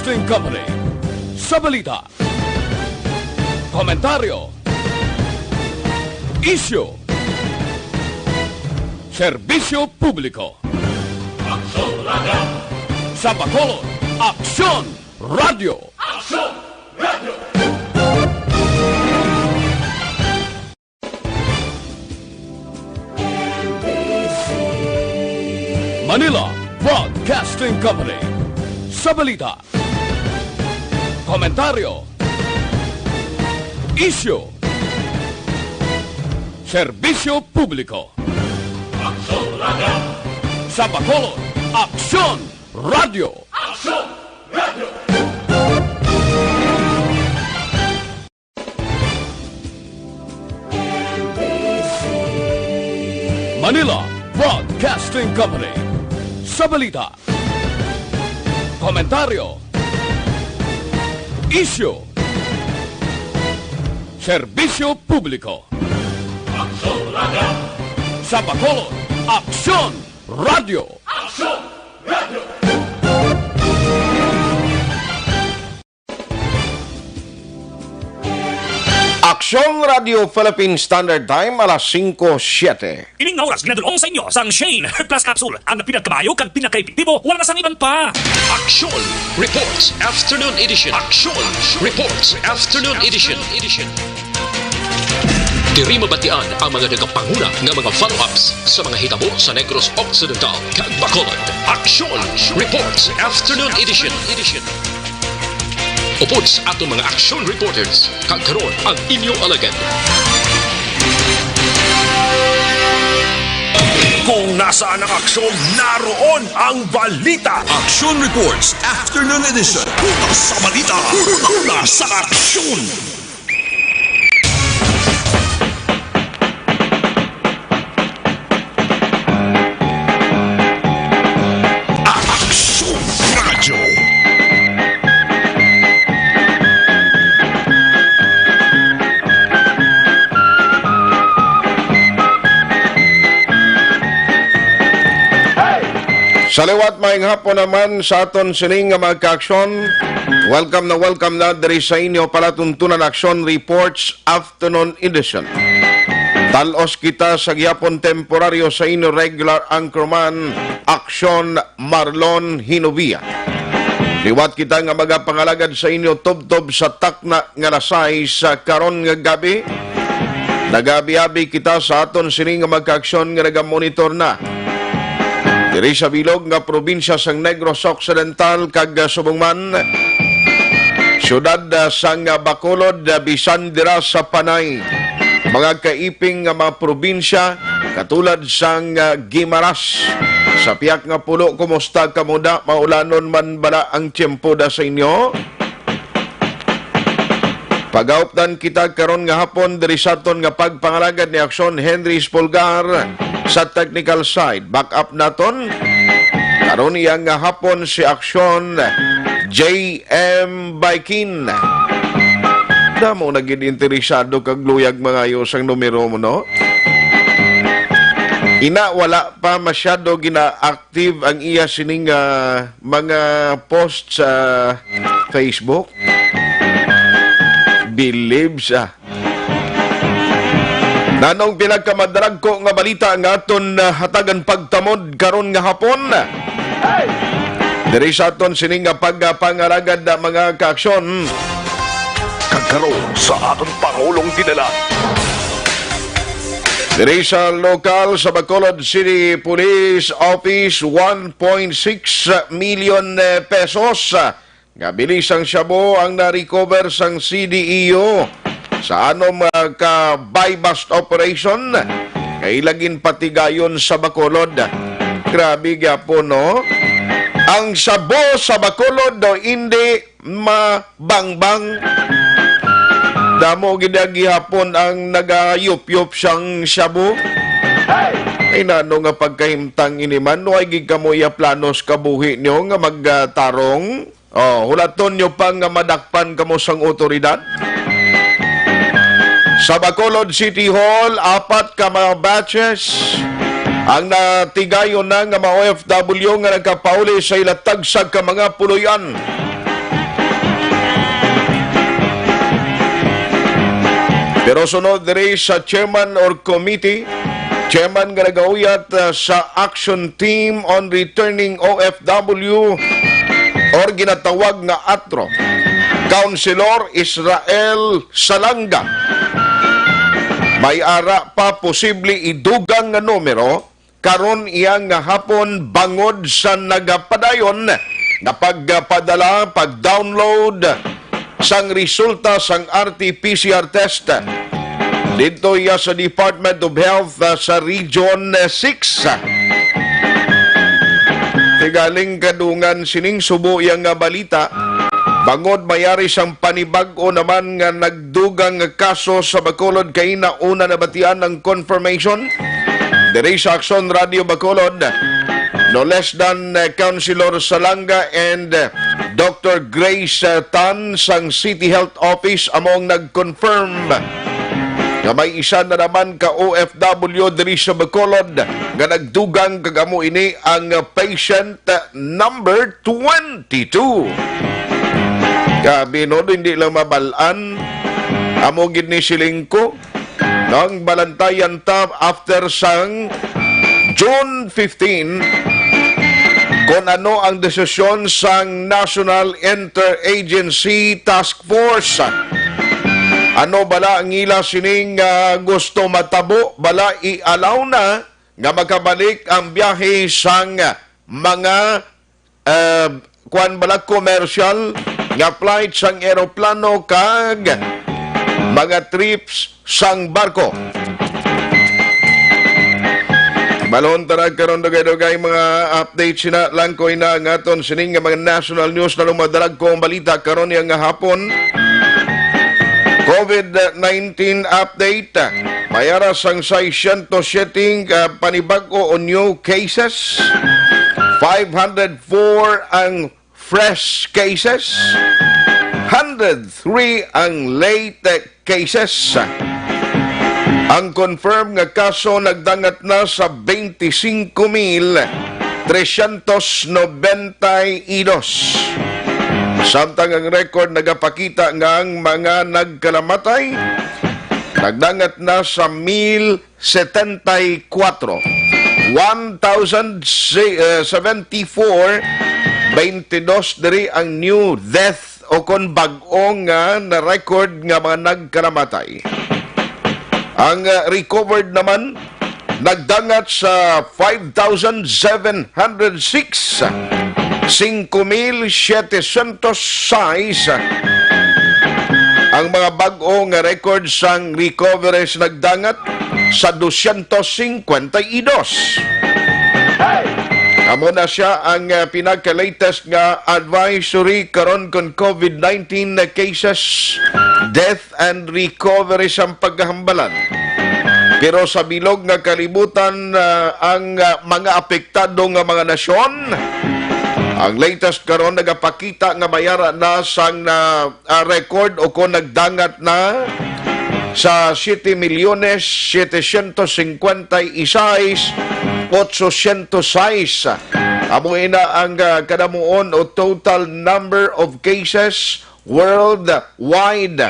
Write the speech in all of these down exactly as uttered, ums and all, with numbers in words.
Broadcasting Company. Sa balita, komentaryo, isyu, serbisyo publiko. Aksyon Radio. Sa Bacolod, Aksyon Radio. Aksyon Radio. Manila Broadcasting Company. Sa balita, komentaryo, isyu, serbisyo publiko. Aksyon Radio. Sa Bacolod, Aksyon Radio. Aksyon Radio. Manila Broadcasting Company. Sa balita, komentaryo, isyu, serbisyo publiko. Aksyon Radio. Sa Bacolod, Aksyon Radio. Aksyon Radio. Aksyon Radio Philippine Standard Time, alas singko siete. Ining nga oras ginadul-ong sa inyo sang Shane Plus Capsule, ang pinakamayo kag pinakaepektibo, wala na sang iban pa. Aksyon Reports Afternoon Edition. Aksyon Reports Afternoon Edition. Diri mabatian ang mga nagapanguna nga mga follow-ups sa mga hitabo sa Negros Occidental kag Bacolod. Aksyon Reports Afternoon Edition. Upod sa aton mga action reporters, kag karon ang inyo alagad. Kung nasaan ang aksyon, naroon ang balita. Action Reports Afternoon Edition. Una sa balita, una sa aksyon. Aksyon Radyo. Sa liwat, maayong hapon naman sa aton sining nga mga kaaksyon. Welcome na welcome na diri sa inyo palatuntunan Aksyon Reports Afternoon Edition. Tal-os kita sa gihapon temporaryo sa inyo regular anchorman, Aksyon Marlon Hinovia. Liwat kita nga magapangalagad sa inyo tubtob sa takna nga alas sais sa karon nga gabi. Nagabi-abi kita sa aton sini nga mga kaaksyon nga nagamonitor na diri sa bilog nga probinsya sang Negros Occidental kag, ah, subong man, siyudad, ah, sang, ah, Bacolod, ah, bisan dira sa Panay, mga kaiping nga mga probinsya katulad sang, ah, Guimaras. Sa piyak nga pulo, kumusta kamo da? Maulanon man bala ang tiyempo da sa inyo? Pagaupdan kita karon nga hapon diri sa aton nga pagpangalagad ni Aksyon Henry Espulgar sa technical side. Back up naton karon iya nga hapon si Aksyon J M Baikin. Damo na gid interesado kag luyag mangayo sang numero mo, no? Ina, wala pa masyado gina-active ang iya sining, ah, mga post sa Facebook. Believe sa. Nanong pinagkamadragko nga balita nga aton, ah, hatagan pagtamod karon nga hapon? Diri sa aton sini nga pagpangalagad na mga kaaksyon. Kag karon sa aton pangulong dinala. Diri sa lokal sa Bacolod City Police Office, one point six million, eh, pesos, ah, nga bilisang shabu ang na-recover sang C D E O sa anom, ah, ka buy-bust operation nga ila ginpatigayon sa Bacolod. Grabe gyapon, no? Ang shabu sa Bacolod, no, hindi mabangbang. Damo gid gihapon ang nagayupyop sang shabu. Ay, nano nga pagkahimtang ini man, no, ay gid kamo iya planos kabuhi niyo nga magtarong? Oh, hulaton niyo pa nga madakpan kamo sang otoridad? Sa Bacolod City Hall, apat ka mga batches ang natigayon na nga mga O F W nga nagkapauli sa ila tagsag ka mga puloy-an. Pero sunod diri sa chairman or committee, chairman nga nagauyat, ah, sa Action Team on Returning O F W or ginatawag nga atro, Councilor Israel Salanga. May ara pa posible idugang nga numero karon iya nga hapon bangod sa nagapadayon nga pagpadala, pag-download sang resulta sang R T P C R test didto iya sa Department of Health, ah, sa Region six. Tigaling kadungan sining subo iya nga balita, bangod mayari sang panibag-o naman nga nagdugang nga kaso sa Bacolod kay nauna nabatian ang confirmation diri sa Aksyon Radio Bacolod. No less than, uh, Councilor Salanga and, uh, Doctor Grace, uh, Tan sang City Health Office amo ang nag-confirm nga may isa na naman ka O F W diri sa Bacolod nga nagdugang, kag amo ini ang, uh, patient, uh, number twenty-two. Grabe, no? Hindi lang mabalaan. Amo gid ni siling ko. Nang balantayan ta after sang June fifteen, kung ano ang desisyon sang National Interagency Task Force. Ano bala ang ila sining, ah, gusto matabo? Bala i-allow na nga makabalik ang biyahe sang mga, ah, kuan bala, commercial nga flight sang eroplano kag mga trips sang barko. Balon tara karon, dugay-dugay mga update sina lang ko ina ang aton sining nga mga national news na lumadalag ko ang balita karon niya nga hapon. COVID nineteen update. Mayara sang seiscientos siete ka panibag-o o new cases. Five hundred four ang fresh cases, hundred three ang late cases. Ang confirmed nga kaso nagdangat na sa twenty-five mil trescientos noventa y dos. Samtang ang record nagapakita nga ang mga nagkalamatay nagdangat na sa mil setenta y cuatro. One thousand seventy-four, twenty-two diri ang new death o kon bag-o nga na-record nga mga nagkalamatay. Ang, uh, recovered naman nagdangat sa five thousand seven hundred six, singko mil setecientos sais ang mga bag-o nga record sang recoveries nagdangat sa dosyentos singkwenta y dos. Amo na siya ang, ah, pinaka-latest nga advisory karon kon COVID nineteen na cases, death and recovery sang pagkahambalan. Pero sa bilog nga kalibutan, ah, ang, ah, mga apektado nga mga nasyon, ang latest karon nagapakita nga mayara na sang na, ah, record o kon nagdangat na sa siete milyones setecientos cincuenta y seis, ochocientos seis. Amo ina ang, ah, kadamuon o total number of cases worldwide.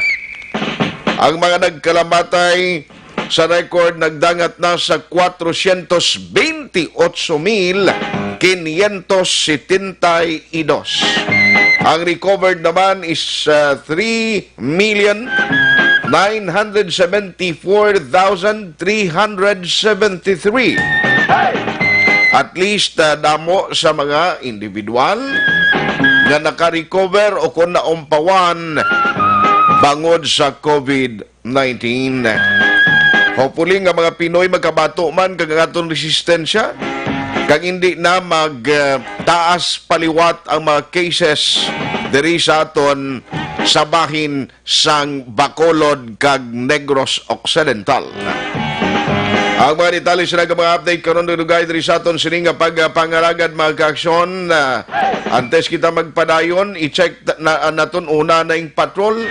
Ang mga nagkalamatay sa record nagdangat na sa cuatrocientos veintiocho mil quinientos setenta y dos. Ang recovered naman is, ah, three million nine hundred seventy-four thousand three hundred seventy-three. At least, ah, damo sa mga individual nga naka-recover o kon naumpawan bangod sa COVID nineteen. Hopefully nga mga Pinoy magkabato man kag ang aton resistensya, kag hindi na mag, ah, taas pa liwat ang mga cases diri sa aton sa bahin sang Bacolod kag Negros Occidental. Ang mga detalye sa mga update karon dugay diri sa aton sini nga pagpangalagad, mga kaaksyon. Ah, antes kita magpadayon, i-check ta-, na, naton una na ing patrol.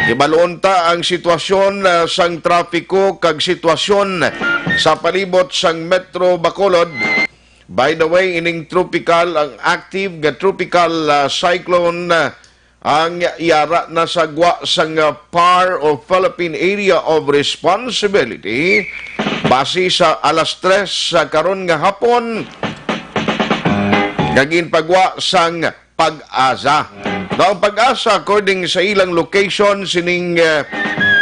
Hibaluon ta ang sitwasyon, ah, sang trapiko kag sitwasyon sa palibot sang Metro Bacolod. By the way, ining tropical, ang active nga tropical, ah, cyclone, ah, ang yara na sa gwa sang, ah, PAR o Philippine Area of Responsibility base sa alas tres sa karon nga hapon nga ginpagwa sang PAGASA. Now, ang PAGASA, according sa ilang location, sining, eh,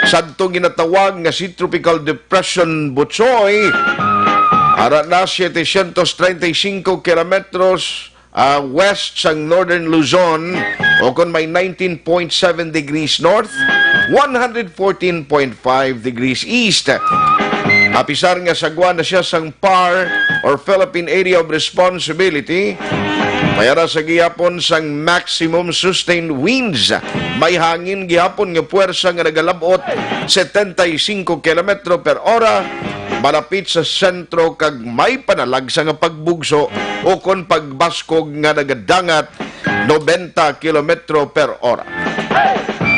sadto ginatawag nga si Tropical Depression Butsoy, ara na setecientos treinta y cinco kilometros, ah, west sang Northern Luzon, o kon may nineteen point seven degrees north, one hundred fourteen point five degrees east. Apisar nga sagwa na siya sang PAR or Philippine Area of Responsibility, may ara sa gihapon sang maximum sustained winds. May hangin gihapon nga puwersa nga nagalab-ot setenta y cinco kilometro per ora, malapit sa sentro kag may panalagsa nga pagbugso o kon pagbaskog nga nagadangat nobenta kilometro per ora.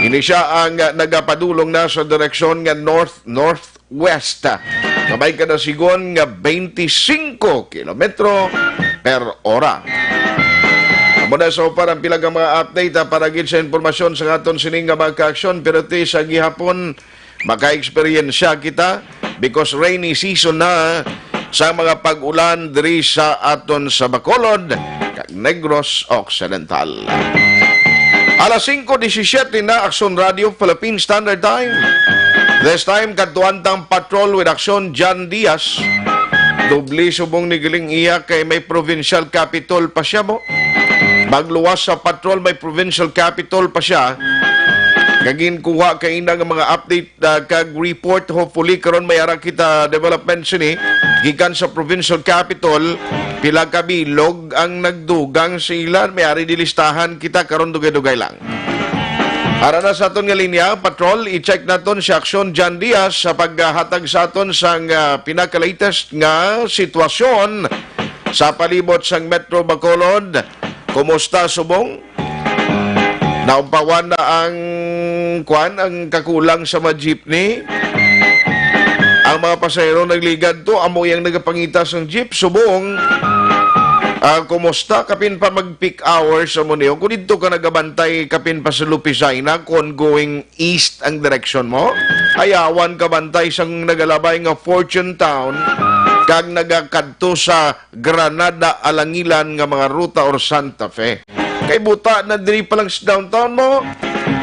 Ini sia ang nagapadulong na sa direksyon nga north-northwest, nga may kadasigon nga twenty-five kilometro per ora. Amo na so far ang pila ka mga update, ah, para gid sa impormasyon sa aton sining nga mga kaaksyon, pero ti sa gihapon, maka-eksperyensya kita because rainy season na sa mga pag-ulan diri sa aton sa Bacolod kag Negros Occidental. Alas singko disisiete na, Aksyon Radio Philippine Standard Time. This time, kadtuan tang patrol with Aksyon John Diaz. Doble subong ni giling iya kay may provincial capitol pa siya mo. Magluwas sa patrol, may provincial capitol pa siya. Nga ginkuha kaina nga mga update, ah, kag report. Hopefully, karon may ara kita development sini gikan sa provincial capital. Pila ka bilog ang nagdugang sa ilan. May ari dilistahan kita karon dugay-dugay lang. Ara na sa aton nga linya, patrol, i-check naton si Aksyon John Diaz sa paghatag sa aton sang, ah, pinaka-latest nga sitwasyon sa palibot sang Metro Bacolod. Kumusta, subong? Naumpawan na ang, kwan, ang kakulang sa mga jeepney? Ang mga pasahero nagligad to, amo yang nagapangita sang jeep, subong. Ah, kumusta? Kapin pa mag-peak hours sa mo niyo. Kung dito ka nagabantay, kapin pa sa Lupisay na, kung going east ang direksyon mo, ayawan ka bantay sang nagalabay nga Fortune Town, kag nagakadto sa Granada, Alangilan nga mga ruta or Santa Fe. Kay buta na diri pa lang sa downtown mo.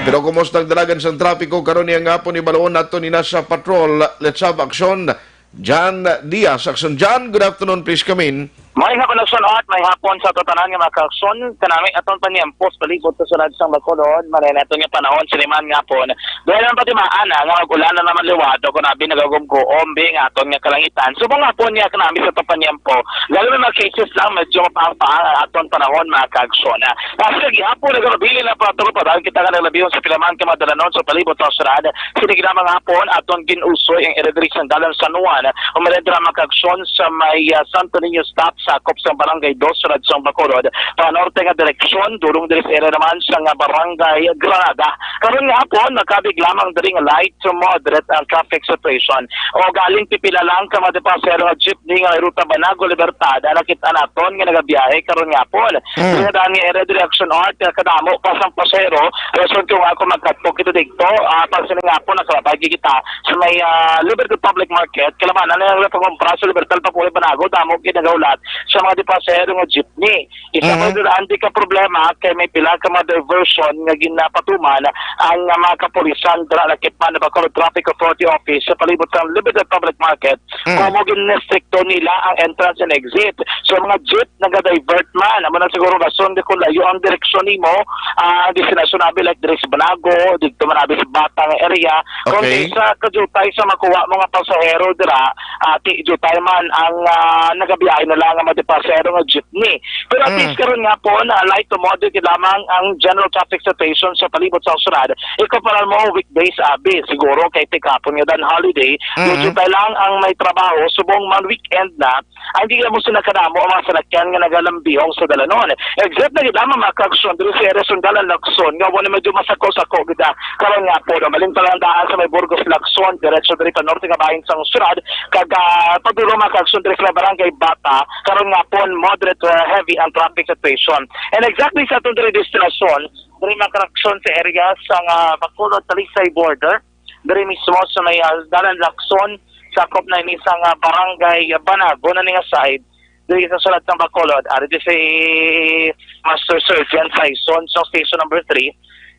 Pero kumusta ang dalagan sang trapiko karon niya nga hapon? Ibaluon nato ni nasa patrol. Let's have action. John Diaz, Action John, good afternoon, please come in. May hapon, Action Art, may hapon sa tatanan nga mga kaaksyon. Kanami aton panyempo sa palibot sa sulad sang Bacolod. Maray naton nga panahon siniman nga hapon. Duha lang patimaan, ah, nga mag-ulan na naman liwat o kunabi nagagumguom bi nga aton nga kalangitan. Subong nga hapon niya kanami sa tapanyempo. Lalo may mga cases lang, medyo mapaang-paang ang aton panahon, mga kaaksyon. Ah, sa gihapon, nagabili na pa ito, padaan kita nga naglabihon sa pilaman ka madalanon sa palibot sa syudad. Sinigra mga hapon, aton gin-usoy ang area diri sa dalan San Juan. Umalendra mga kaaksyon sa may, ah, Santo Niño stop, sakop sa Barangay Dos, Radsong Bacolod. Panorte nga direksyon, dulong diri sa area naman sa nga Barangay Granada. Karon nga hapon, makabig lamang diri nga light to moderate ang traffic situation. O galing pipila lang ka mga pasahero nga jeepney nga may ruta Banago, Libertad, ang nakita naton nga nagabiyahe karon nga hapon. Mm. Diri nga daan nga area, direksyon Art, nga kadamo pa sang pasahero. Rason kung ako magkadto kita dito, ah, pag sining hapon, nakalabay kita sa may, ah, Liberty Public Market. Kalabanan na yung pangumpra sa Libertad, papuloy Banago, damo ginagahulat sa mga di pasahero nga jeepney. Isa Mhm. pa daan di ka problema kay may pila ka mga diversion nga ginapatuman ang, ah, mga kapulisan dira nakit man Bacolod Traffic Authority Office sa palibot sang Libertad Public Market. Mm. Kamo gin-restricto nila ang entrance and exit. So, mga jeep naga-divert man. Amo na siguro rason di kung layo ang direksyon nimo, ah, ang destinasyon abi like diri sa Banago, dito man abi sa Batang area. Kung Okay. Sa kajutay sa makuha mo nga pasahero dira, ah, ti jutay man ang, ah, nagabiyahe na lang nga mga pasahero nga jeepney. Pero at Mm. least karon nga po, na light to moderate lamang ang general traffic situation sa palibot sa syudad. Ikumpara mo weekdays, abi, siguro kay tikapon nga dan holiday, Mm. medyo kay lang ang may trabaho, subong man weekend na, ang di mo sila kadamo ang mga salakyan nga nagalambihong sa dalanon. Except na gid lamang mga kaaksyon diri sa area Sundalan, Lacson, nga wala medyo masako-sako gid, ah, karon nga po, no, maling palandaan sa may Burgos, Lacson, diretso diri pa norte nga bahin sang syudad, kag Ka, padulong, mga kaaksyon, diri sa may barangay Bata, karon nga pon moderate to heavy ang traffic situation. And exactly sa aton diri destinasyon, diri, mga kaaksyon, sa area sang, ah, Bacolod Talisay border, diri mismo sa may, ah, Dalan Lacson, sakop na ini sang, ah, barangay Banago na ni nga side, diri sa sulod sang Bacolod, ari di si Master Sergeant Tyson sa station number three.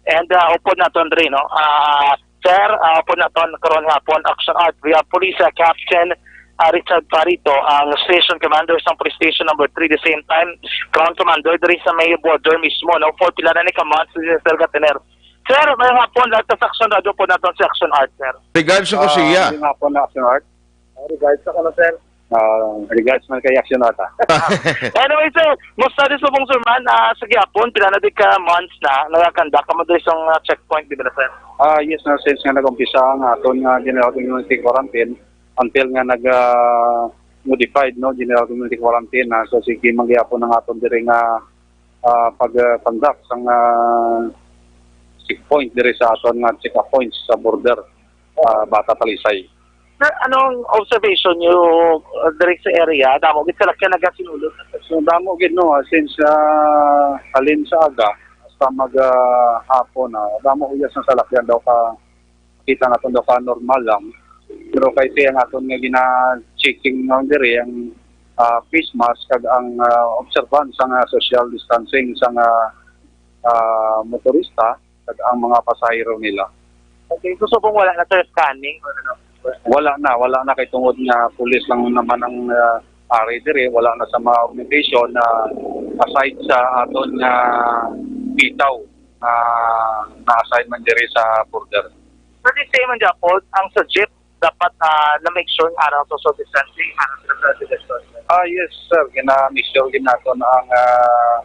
And, ah, upod naton diri, no? Ah, sir, ah, upod naton karon nga pon, Action Art, we have Police, ah, Captain, ah, Richard Parito, ang station commander sa police station number three, the same time, ground commander diri sa may border mismo, no? For pila na ni ka months, this is Sir Gatiner. Sir, may hapon, lahat sa Action Radio po naton si Action Art, sir. Regards ko Ah, siya. May hapon na, Action Art. Ah, regards sa kano, sir? Ah, regards man kay Action Art, ah. Anyway, sir, musta di subong, sir, man? Ah, sa gihapon, pila na di ka months na nagakandak kamo diri sa, ah, checkpoint, di ba, sir? Ah, yes, na, since nga nag-umpisa ang aton nga general community quarantine until nga nag, ah, modified, no, general community quarantine, ah. So, sige man gihapon ang aton diri nga, ah, pag, ah, conduct sang, ah, checkpoint diri sa aton nga check-up points sa border, ah, Bata Talisay. Sir, anong observation niyo, uh, diri sa area? Damo gid salakyan nagasinulod. So, damo gid, no, ah, since, ah, halin sa aga hasta mag, ah, hapon, ah, damo gid ang salakyan daw ka, kita naton daw ka normal lang. Pero kay siya ang aton nga gina-checking nga diri ang, ah, face mask kag ang, ah, observance sang, ah, social distancing sang, ah, ah, motorista kag ang mga pasahero nila. Okay, so subong wala na, sir, scanning or ano? Wala na, wala na kay tungod nga pulis lang naman ang, ah, ari diri, wala na sa mga augmentation na aside sa aton nga bitaw na na-assign man diri sa border. Pwede say man, Japol, ang sa jeep dapat, ah, na-make sure nga arang social distancing, arang sa social distancing. Ah, yes, sir. Gina-make sure gid naton ang, ah,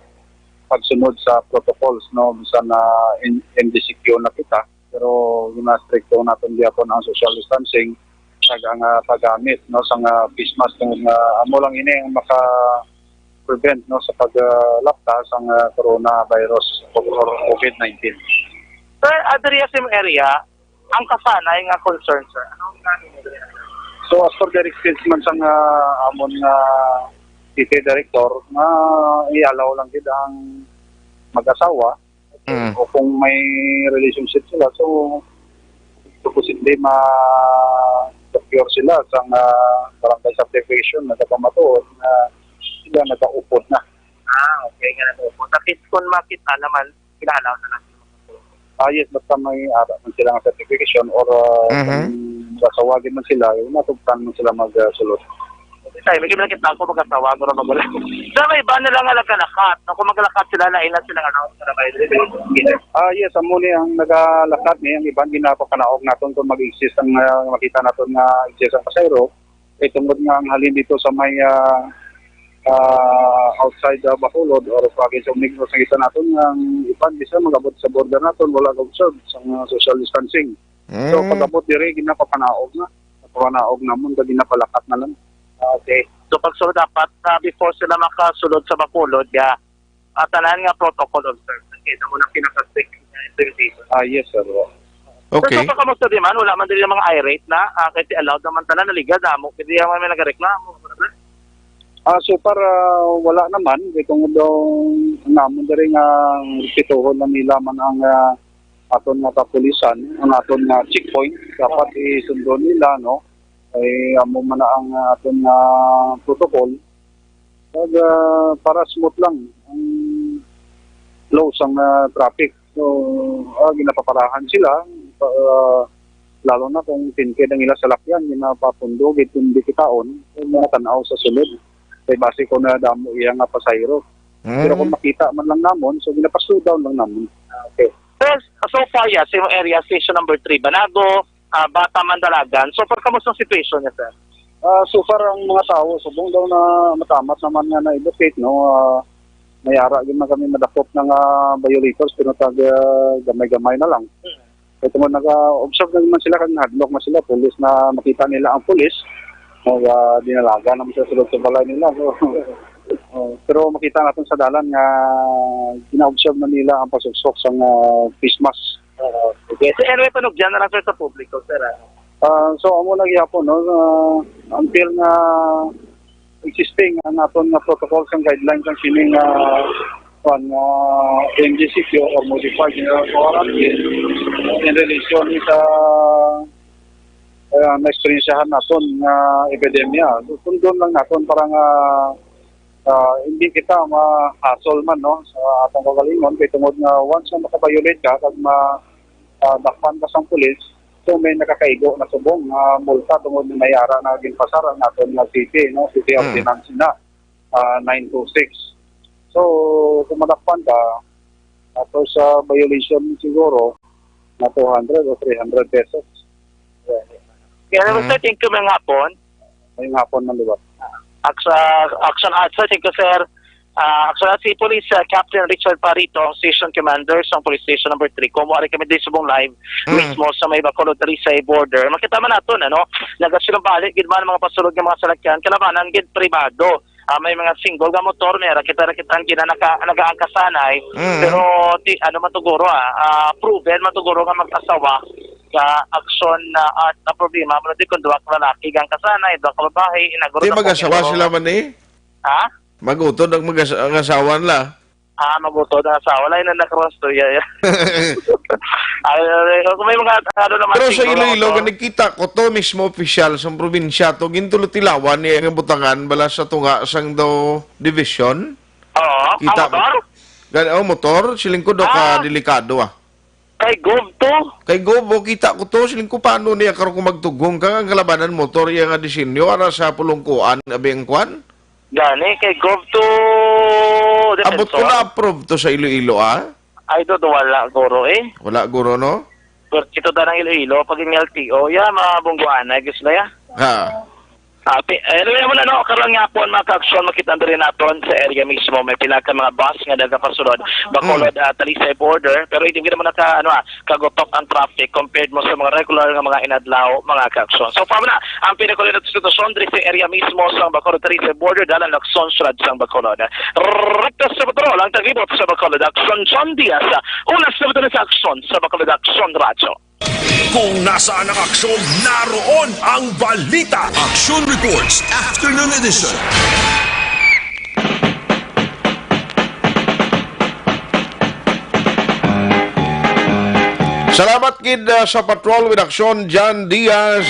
pagsunod sa protocols, no? Bisan na in, M D C Q na kita, pero gina-stricto naton gyapon ang social distancing kag ang, ah, paggamit, no, sa nga face mask, kung, ah, amo lang ini ang maka-prevent, no, sa paglapta sang, ah, coronavirus or COVID nineteen. Sir, ah, diri sa imong area, ang kasanay nga concern, sir? Ano nga ang area? So, as per the experience man sang, ah, amon nga city director, nga i-allow lang gid ang mag-asawa, Mm. o kung may relationship sila, so, supposedly ma-procure sila sa, ah, barangay subdivision na nagpamatuod na sila nagkaupod na. Ah, okay, nga nagkaupod. At least kung makita naman, kinahanglan na lang sila. Ah, yes, basta may ara man sila nga certification or, ah, Mhm. kung sasawagin man sila, yung matugtan man sila magsulod. Kasi tayo, may nakita ko mag-asawa, pero magulang. Sa may iba nila nga nagkalakat, no? Kung magkalakat sila, lain lang sila, ano, sa may Ah, yes, amo ni ang nagalakat ni, ang iban ginapapanaog naton kung mag-exist ang, ah, makita naton nga exist ang pasayro. Kay tungod nga ang halin dito sa may, ah, ah, outside, ah, Bacolod or province of Negros, nakita naton nga ang iban bisan mag-abot sa border naton, wala ga-observe sa mga social distancing. So, Mm. pag-abot diri, ginapapanaog na. Napapanaog namon, kag ginapalakat na lang. Okay. So, pagsulod dapat, ah, before sila makasulod sa Bacolod, ya, ah, tanan nga protocol observed. Okay, amo na pinaka-strict nga implementation. Ah, yes, sir. Okay. So, so, kamusta di man? Wala man diri ang mga irate na, ah, kasi allowed naman tanan, naliga, damo. Kaya di man may nagareklamo. Ah, so far, ah, wala naman. Kay tungod daw namon diri nga respetuhon lang nila man ang, ah, aton nga kapulisan, ang aton nga checkpoint, dapat isundo nila, no? Ay, amo man na ang, ah, aton nga protocol. Kag, ah, para smooth lang ang flow sang, ah, traffic. So, ah, ginapaparahan sila, ah, lalo na kung tingkid ang ila salakyan, ginapapundo gid kung di kitaon, kung mga tan-aw sa sulod. Kay base ko na damo iya nga pasahero. Pero kung Mm. makita man lang namon, so ginapaslowdown lang namon. Okay. Sir, so far, yeah, sa imong area, station number three, Banago, ah, Bata, Mandalagan. So far, kamusta ang situation niya, sir? Ah, so far, ang mga tao, subong daw na matamat naman nga na-educate, no? Ah, may ara gyud man kami madakop na nga violators, pero tag, ah, gamay-gamay na lang. Hmm. Kay tungod nag-observe na man sila, kag nahadlok man sila, pulis na makita nila ang pulis, mag, ah, dinalagan naman sila sulod sa balay nila. So, oh, pero makita natin sa dalan nga gina-observe na nila ang pagsuksok sa, ah, face mask. Oo. Okay. So, anyway, panugyan na lang, sir, sa publiko, sir, ah. Ah, so, amo na gihapon, no? Ah, until nga existing ang aton nga protocols and guidelines ang sining, ah, kuwan, ah, M G C Q or modified general quarantine in relation sa, ah, na-eksperyensyahan naton nga epidemya. So, sundon lang naton para nga, ah, hindi kita ma-hassle man, no, sa atong kaugalingon, kay tungod nga once nga maka-violate ka, kag ma-, ah, dakpan ka sang pulis, so may nakakaigo na subong nga multa tungod nga may ara na ginpasar ang aton nga city, no, city Mm. ordinance na, ah, nine two six. So, kung madakpan ka, tapos sa violation siguro, na two hundred o three hundred pesos. Kaya naman, Mm. sir, thank you, maayong hapon. Maayong hapon man, di ba? Action, action, action, sir, thank you, sir. Ah, action, si Police, ah, Captain Richard Parito, ang Station Commander sa Police Station Number Three. Kung mo ari kami dito subong live, Mm. mismo sa may Bacolod, Talisay border. Makita man naton, ano, nagasinumbalik gid man ang mga pasulod nga mga salakyan, kalabanan gid pribado. Ah, may mga single nga motor, may ra kita, ra kita ang gina-, naka-, nagaangkasanay. Mm. Pero ti-, ano man to guro, ah, ah, proven man to guro nga mag-asawa ka aksyon na, ah, na problema mo di kung duha ka lalaki ang kasanay, duha ka babae, inaguro Di na mag-asawa kung sila man, eh? Ha? Magutod ang mag-as-, ang asawa nila. Ah, magutod ang asawa. Wala na nakross to, yeah, yeah. Ay, ay, ay, kung may mga, ano naman, Pero sa single Iloilo, motor. Nga nagkita ko to, mismo opisyal sa probinsya to, gintulot-ilawan niya nga butangan bala sa tunga sang daw division. Oo, Kita ang motor? Gan-, oh, motor, siling ko daw ka Ah. delikado, ah. Kay Gov to? Kay Gov, oh, kita ko to, siling ko, paano niya karon kung magtugong ka, ang kalabanan motor, iya nga disenyo, ara sa pulungkuan, abi ang kwan? Gani, kay Gov to Abot ko Defensor? Na-approve to sa Iloilo, ah? Ay, do, do, wala, guro, eh. Wala, guro, no? Pero ito na ng Iloilo, pag yung L T O, ya, mga bungguan, ay, gusto na, ya. Ha. Ah, pi-, eh, alam mo na, no, karon nga po, mga ka-aksyon, makita na rin naton sa area mismo, may pila ka mga bus nga nagapasulod, Bacolod, Mm. ah, Talisay border, pero hindi naman naka, ano, ah, kagutok ang traffic compared mo sa mga regular nga mga inadlaw, mga ka-aksyon. So, pa na, ang pinakuli na sitwasyon diri sa area mismo sa Bacolod, Talisay border, dalan Lacson, Siyudad sang Bacolod. Rekta sa patrol, ang taglibot sa Bacolod, Aksyon John Diaz, una sa patrol sa Aksyon sa Bacolod, Aksyon Radyo. Kung nasaan ang aksyon, naroon ang balita. Action Reports, Afternoon Edition. Salamat gid, ah, sa Patrol with Action, John Diaz.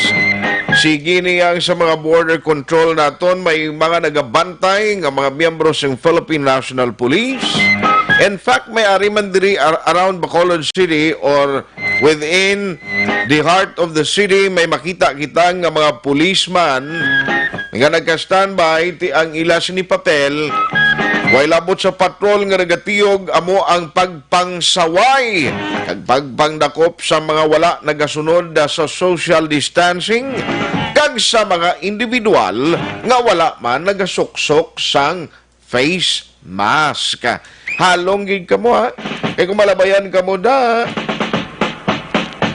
Sige ni ang sa mga border control naton, may mga nagabantay nga mga miyembro sang Philippine National Police. In fact, may ari man diri ar-, around Bacolod City or within the heart of the city, may makita kita nga mga policeman nga nagka-standby, ti ang ila sini papel, way labot sa patrol nga nagatiyog, amo ang pagpangsaway kag pagpangdakop sa mga wala nagasunod, ah, sa social distancing kag sa mga individual nga wala man nagasuksok sang face mask. Halong gid kamo, ha? Kay kung malabayan kamo, da,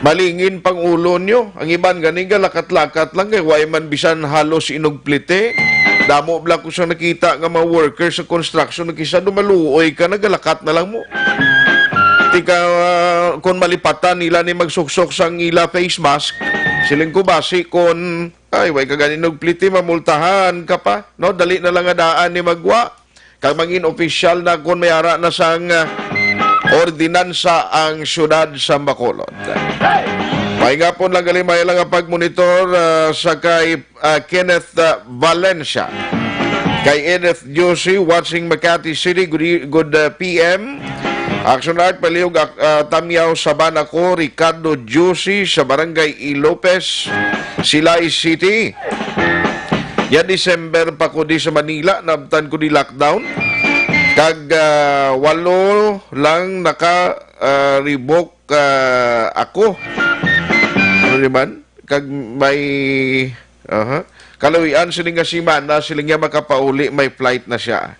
malingin pang ulo nyo. Ang iban gani galakat-lakat lang kay way man bisan halos inugplite. Damo bala ko sa nakita nga mga worker sa construction, kisa dumaluoy ka, nagalakat na lang mo. Tika, ah, kung malipatan nila ni magsuksok sang ila face mask, siling ko basi kung Ay, way ka gani nagpliti, mamultahan ka pa, no? Dali na lang nga daan ni magwa. Kag mangin opisyal na kon may ara na sang, ah, ordinansa ang siyudad sa Bacolod. May nga pon lang galimay lang ang pagmonitor, ah, sa kay, ah, Kenneth, ah, Valencia. Kay Edith Josie, watching Makati City, good, e-, good, ah, P M. Action Art, palihog, ak-, ah, Tamyaw, Sabana ko, Ricardo Juicy sa Barangay E. Lopez, Silay City. Ya December pa ko di sa Manila, nabtan ko di lockdown. Kag, ah, walo lang naka, ah, revoke, ah, ako. Ano naman? Kag may, aha. Kalawian sini nga semana, sila nga makapauli, may flight na siya.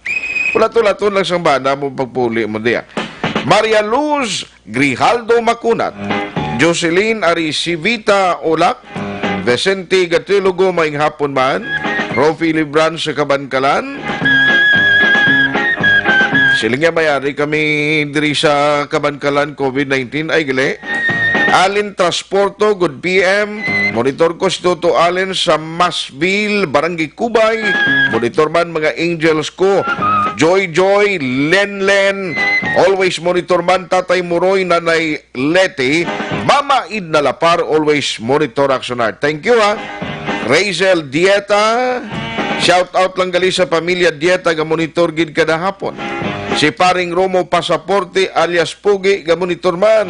Pulaton-laton lang sang bana mo pagpauli mo diya. Maria Luz Grijaldo Macunat, Jocelyn Aricivita Olak, Vicente Gatilogo, maayong hapon man, Rofi Libran sa Kabankalan. Sila nga may ari kami diri sa Kabankalan, covid nineteen, ay gali. Alin Transporto, good P M. Monitor ko si Toto Allen sa Masville, Barangay Cubay. Monitor man mga angels ko. Joy Joy, Len Len. Always monitor man Tatay Muroy, Nanay Leti. Mama Idna Lapar, always monitor Action Heart. Thank you, ha. Rachel Dieta. Shout out lang gali sa pamilya Dieta nga monitor gid kada hapon. Si Paring Romo Pasaporte alias Pugi nga monitor man.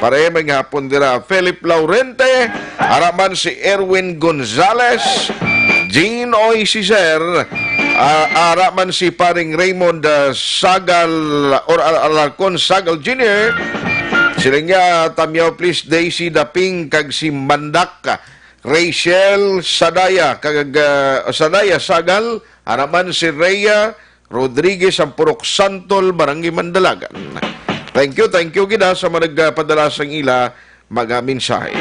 Pareha may hapon dira. Philip Laurente, ara man si Erwin Gonzalez, Jean Oy Ciser, ah, ara man si Paring Raymond, ah, Sagal or Al- Alarcon Sagal Junior. Sila nga Tamyaw, please, Daisy Daping kag si Mandak, Rachel Sadaya kag, ah, Sadaya Sagal, ara man si Rhea Rodriguez, ang Purok Santol, Barangay Mandalagan. Thank you, thank you gid, ha, sa mga nagpadala sang ila mga mensahe.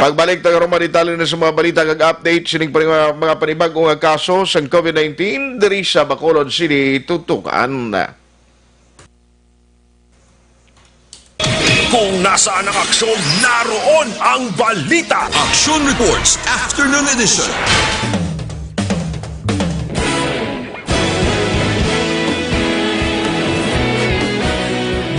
Pagbalik ta karon, mga detalye na sa mga balita kag update sining pang-, mga panibag-o nga kaso sang COVID nineteen diri sa Bacolod City, tutukan. Kung nasaan ang aksyon, naroon ang balita. Action Reports, Afternoon Edition.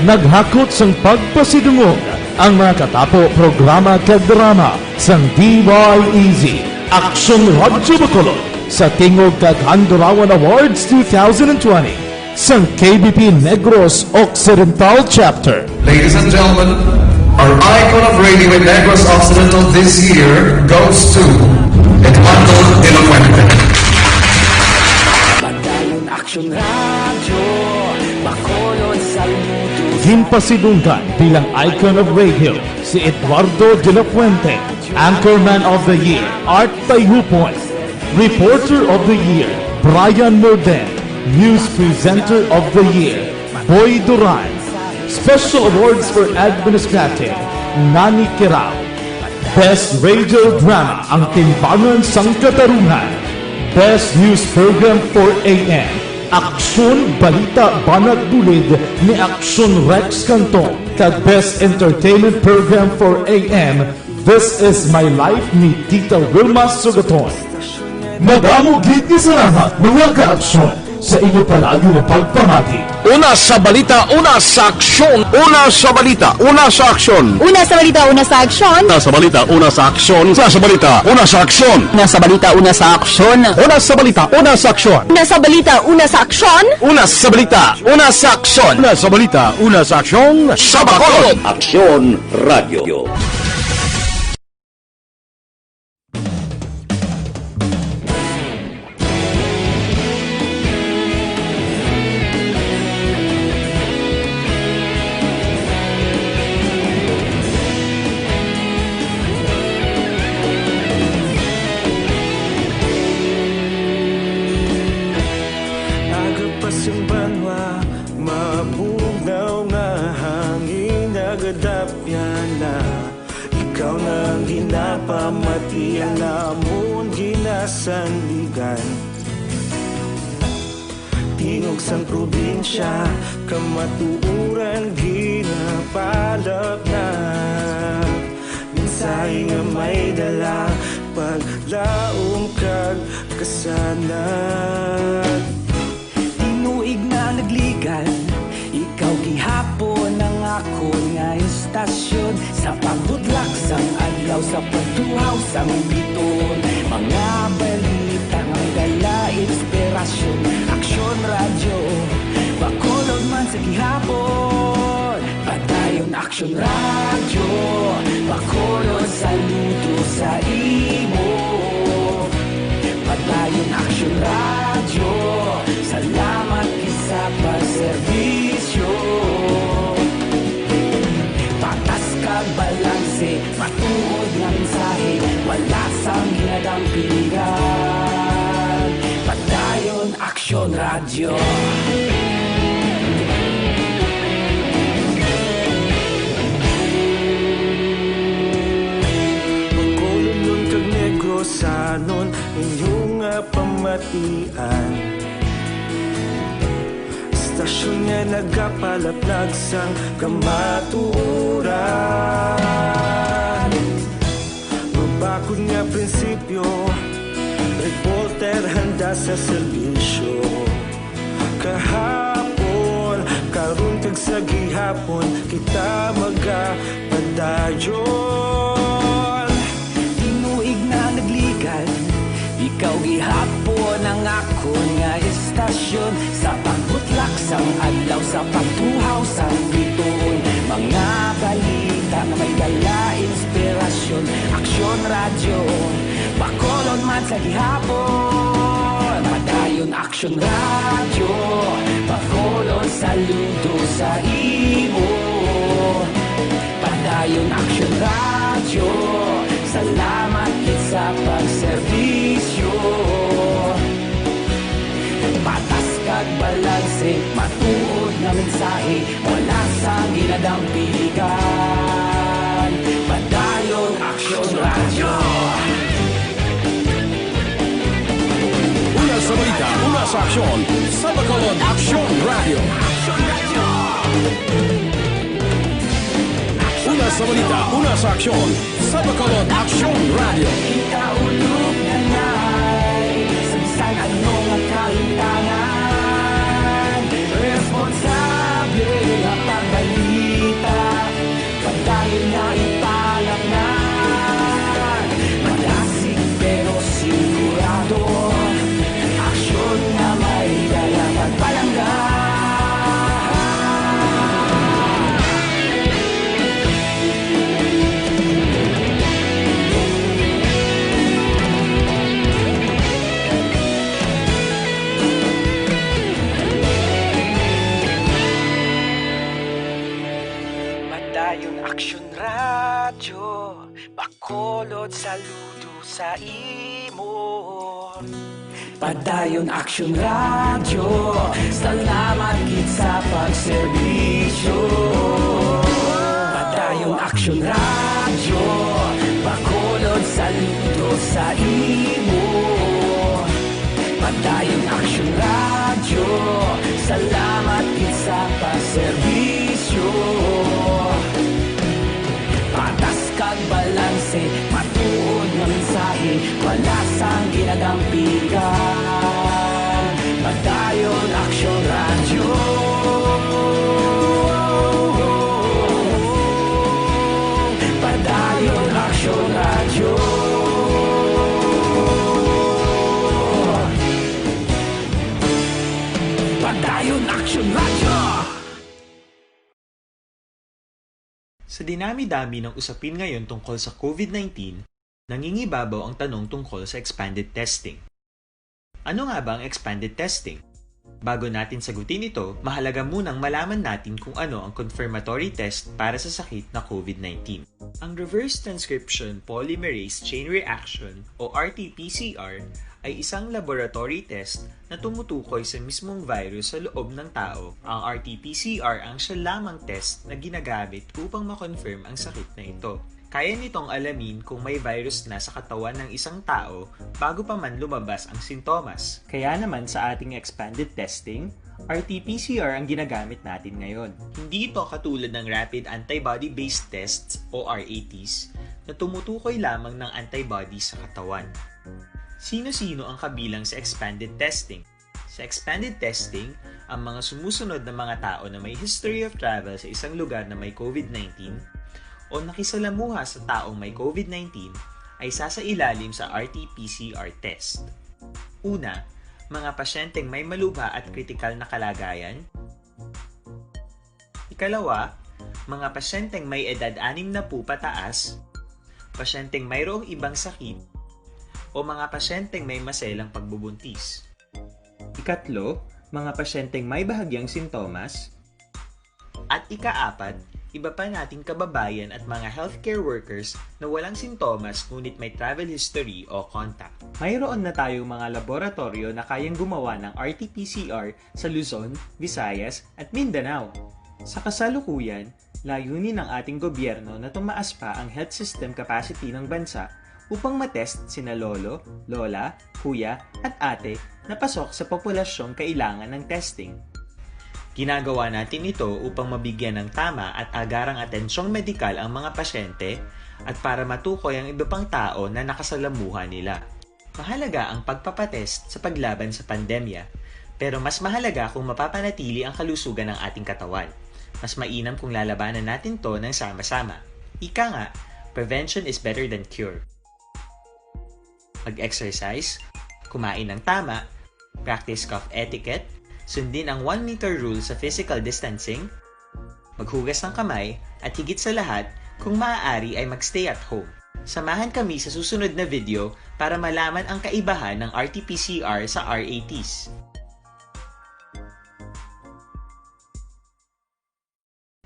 Naghakot sang pagpasidungog ang mga katapo, programa kag drama sang D Y E Z, Aksyon Radyo Bacolod, sa tingog kag Handurawan Awards two thousand twenty sang K B P Negros Occidental Chapter. Ladies and gentlemen, our icon of radio in Negros Occidental this year goes to Eduardo de la Fuente. Padayon Aksyon Radyo, Bacolod, saludo. Ginpasidunggan bilang icon of radio si Eduardo de la Fuente, Anchorman of the Year, Art Tayhupon, Reporter of the Year, Brian Morden, News Presenter of the Year, Boy Duran, Special Awards for Administrative, Nani Kirao, Best Radio Drama, Ang Timbangan sang Katarungan. Best News Program for A M, Aksyon Balita Banat Bulid ni Aksyon Rex Cantong, kag Best Entertainment Program for A M, This Is My Life ni Tita Wilma Sugaton. Madamo gid nga salamat, mga ka-aksyon, sa inyo palagi nga pagpamati. Una sa balita, una sa aksyon. Una sa balita, una sa aksyon. Una sa balita, una sa aksyon. Una sa balita, una sa aksyon. Una sa balita, una sa aksyon. Una sa balita, una sa aksyon. Una sa balita, una sa aksyon. Una sa balita, una sa aksyon. Una sa balita, una sa aksyon. Una sa balita, una sa aksyon. Sa Bacolod. Aksyon Radio. Agapas ang banwa, mabugnaw nga hangin, nagadapya na. Ikaw na ang ginapamati, ang amon ginasandigan. Tingog sang probinsya, kamatuoran ginapalapnap. Mensahe nga may dala, paglaom kag kasanag. Tinuig na nagligan, ikaw gihapon ang akon nga istasyon. Sa pagbudlak sang adlaw, sa pagtuhaw sang bituon, mga balita nga may dala inspirasyon. Aksyon Radyo, Bacolod man sa gihapon. Padayon Aksyon Radyo, Bacolod, saludo sa imo. Padayon Aksyon Radyo, salamat gid sa pagserbisyo. Patas kag balanse, matuod nga mensahe, wala sang ginadampigan. Padayon Aksyon Radyo. Bacolodnon kag Negrosanon, inyo nga pamatian. Istasyon nga nagapalapnag sang kamatuoran. Akon nga prinsipyo, reporter handa sa serbisyo. Kahapon, karon kag sa gihapon, kita magapadayon. Tinuig na nagligad, ikaw gihapon ang akon nga istasyon. Sa pagbutlak sang adlaw, sa pagtuhaw sang bituon, mga balita nga may dala inspirasyon. Aksyon Radyo, Bacolod man sa gihapon. Padayon Aksyon Radyo, Bacolod saludo sa imo. Padayon Aksyon Radyo, salamat gid sa pagserbisyo. Patas kag balanse, matuod nga mensahe, wala sang ginadampigan. Padayon Aksyon Radyo. Una sa balita, una sa aksyon, sa Bacolod Aksyon Radyo. Una sa balita, una sa aksyon, sa Bacolod Aksyon Radyo. Kita ulog na nay, sa bisan ano nga kalimtangan, responsable nga pagbalita, padayon nga ipanamnan. Madasig pero sigurado, aksyon nga may dala pagpalangga. Padayon Aksyon Radyo, Bacolod saludo sa imo. Padayon Aksyon Radyo, salamat gid sa pagserbisyo. Padayon Aksyon Radyo, Bacolod saludo sa imo. Padayon Aksyon Radyo, salamat gid sa pagserbisyo. Patas kag balanse, matuod nga mensahe, wala sang ginadampigan. Padayon Aksyon Radyo. Padayon Aksyon Radyo. Padayon Aksyon Radyo. Sa dinami-dami ng usapin ngayon tungkol sa COVID nineteen, nangingibabaw ang tanong tungkol sa expanded testing. Ano nga ba ang expanded testing? Bago natin sagutin ito, mahalaga munang malaman natin kung ano ang confirmatory test para sa sakit na COVID nineteen. Ang reverse transcription polymerase chain reaction o R T P C R ay isang laboratory test na tumutukoy sa mismong virus sa loob ng tao. Ang R T P C R ang siya lamang test na ginagamit upang ma-confirm ang sakit na ito. Kaya nitong alamin kung may virus na sa katawan ng isang tao bago pa man lumabas ang sintomas. Kaya naman sa ating expanded testing, R T P C R ang ginagamit natin ngayon. Hindi ito katulad ng rapid antibody-based tests o R A Ts na tumutukoy lamang ng antibody sa katawan. Sino-sino ang kabilang sa expanded testing? Sa expanded testing, ang mga sumusunod na mga tao na may history of travel sa isang lugar na may COVID nineteen o nakisalamuha sa taong may COVID nineteen ay sasailalim sa R T P C R test. Una, mga pasyenteng may malubha at kritikal na kalagayan. Ikalawa, mga pasyenteng may edad anim na pupataas, pasyenteng mayroong ibang sakit, o mga pasyenteng may maselang pagbubuntis. Ikatlo, mga pasyenteng may bahagyang sintomas. At ikaapat, iba pa nating kababayan at mga healthcare workers na walang sintomas ngunit may travel history o contact. Mayroon na tayong mga laboratoryo na kayang gumawa ng R T P C R sa Luzon, Visayas, at Mindanao. Sa kasalukuyan, layunin ng ating gobyerno na tumaas pa ang health system capacity ng bansa upang matest sina lolo, lola, kuya, at ate na pasok sa populasyong kailangan ng testing. Ginagawa natin ito upang mabigyan ng tama at agarang atensyong medikal ang mga pasyente at para matukoy ang iba pang tao na nakasalamuha nila. Mahalaga ang pagpapatest sa paglaban sa pandemya, pero mas mahalaga kung mapapanatili ang kalusugan ng ating katawan. Mas mainam kung lalabanan natin 'to ng sama-sama. Ika nga, "Prevention is better than cure." Mag-exercise, kumain ng tama, practice cough etiquette, sundin ang one meter rule sa physical distancing, maghugas ng kamay, at higit sa lahat, kung maaari ay mag-stay at home. Samahan kami sa susunod na video para malaman ang kaibahan ng R T P C R sa R A Ts.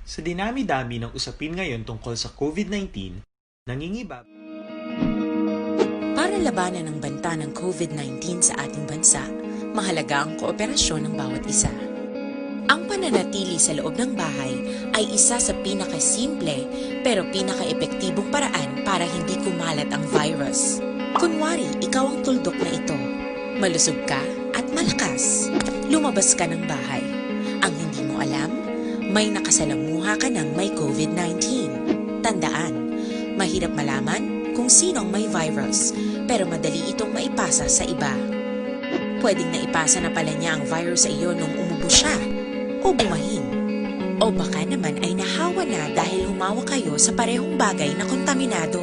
Sa dinami-dami ng usapin ngayon tungkol sa COVID nineteen, nangingibab- Para labanan ang banta ng COVID nineteen sa ating bansa, mahalaga ang kooperasyon ng bawat isa. Ang pananatili sa loob ng bahay ay isa sa pinakasimple pero pinakaepektibong paraan para hindi kumalat ang virus. Kunwari, ikaw ang tuldok na ito. Malusog ka at malakas. Lumabas ka ng bahay. Ang hindi mo alam, may nakasalamuha ka ng may COVID nineteen. Tandaan, mahirap malaman kung sino ang may virus, pero madali itong maipasa sa iba. Pwedeng naipasa na pala niya ang virus sa iyo nung umubo siya o bumahin. O baka naman ay nahawa na dahil humawak kayo sa parehong bagay na kontaminado.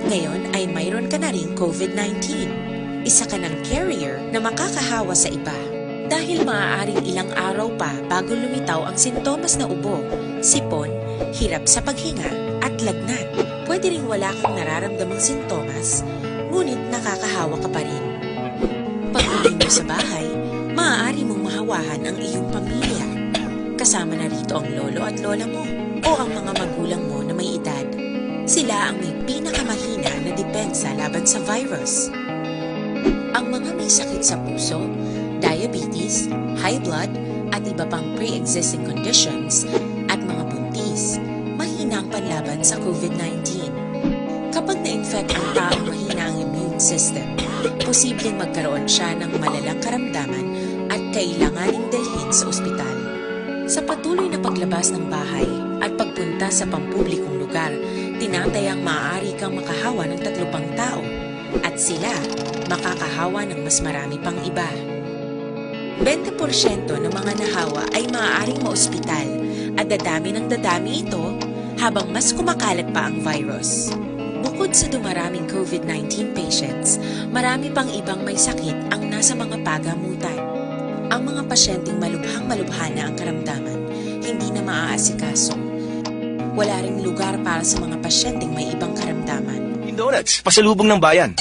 Ngayon ay mayroon ka na ring COVID nineteen. Isa ka ng carrier na makakahawa sa iba. Dahil maaaring ilang araw pa bago lumitaw ang sintomas na ubo, sipon, hirap sa paghinga, at lagnat. Pwede ring wala kang nararamdamang sintomas, ngunit nakakahawa ka pa rin. Pag-uwi mo sa bahay, maaari mong mahawahan ang iyong pamilya. Kasama na rito ang lolo at lola mo o ang mga magulang mo na may edad. Sila ang may pinakamahina na depensa laban sa virus. Ang mga may sakit sa puso, diabetes, high blood, at iba pang pre-existing conditions, at mga buntis, mahina ang panlaban sa COVID nineteen. Kapag na-infect ang taong mahina ang immune system, posibleng magkaroon siya ng malalang karamdaman at kailanganing dalhin sa ospital. Sa patuloy na paglabas ng bahay at pagpunta sa pampublikong lugar, tinatayang maaari kang makahawa ng tatlo pang tao at sila makakahawa ng mas marami pang iba. Bente porsyento ng mga nahawa ay maaaring maospital at dadami ng dadami ito habang mas kumakalat pa ang virus. Bukod sa dumaraming COVID nineteen patients, marami pang ibang may sakit ang nasa mga pagamutan. Ang mga pasyenteng malubhang-malubha na ang karamdaman, hindi na maaasikaso. Wala ring lugar para sa mga pasyenteng may ibang karamdaman. Donuts, pasalubong ng bayan.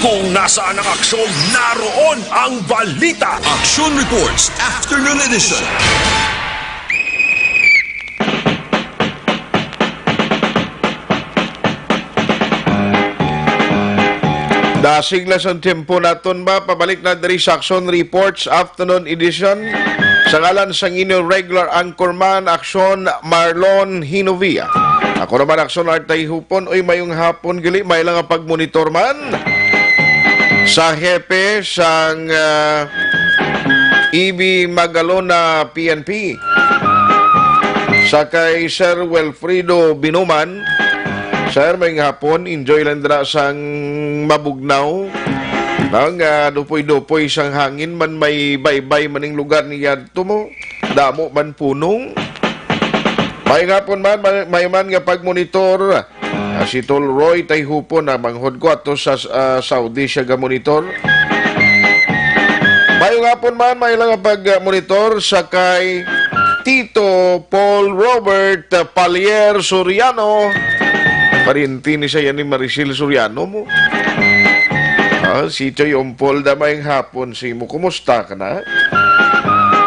Kung nasaan ang aksyon, naroon ang balita. Action Reports Afternoon Edition. Dasig na sang tempo naton ba? Pabalik na diri sa Action Reports Afternoon Edition. Sa ngalan sang inyo regular anchorman, Action, Marlon Hinovia. Ako naman, Action Artay Hupon. Uy, mayong hapon, gali, may lang ang pagmonitor man. Sa hepe sang ah, E B Magalona P N P. Sa kay Sir Wilfredo Binuman, Sir, may hapon, enjoy lang dira sang mabugnaw. Nang ah, dupoy-dupoy sang hangin man, may baybay maning lugar ni yadto mo. Damo man punong. May hapon man, may, may man nga pagmonitor. Ah, si Tol Roy Tayhupon, ah, manghod ko ato sa ah, Saudi siya ga-monitor. Mayong hapon man, may lang pag-monitor sa kay Tito Paul Robert ah, Palier Soriano. Pariente ni siya yan ni Maricel Soriano mo. Ah, si Choy Ompol da, mayong hapon si mo. Kumusta ka na?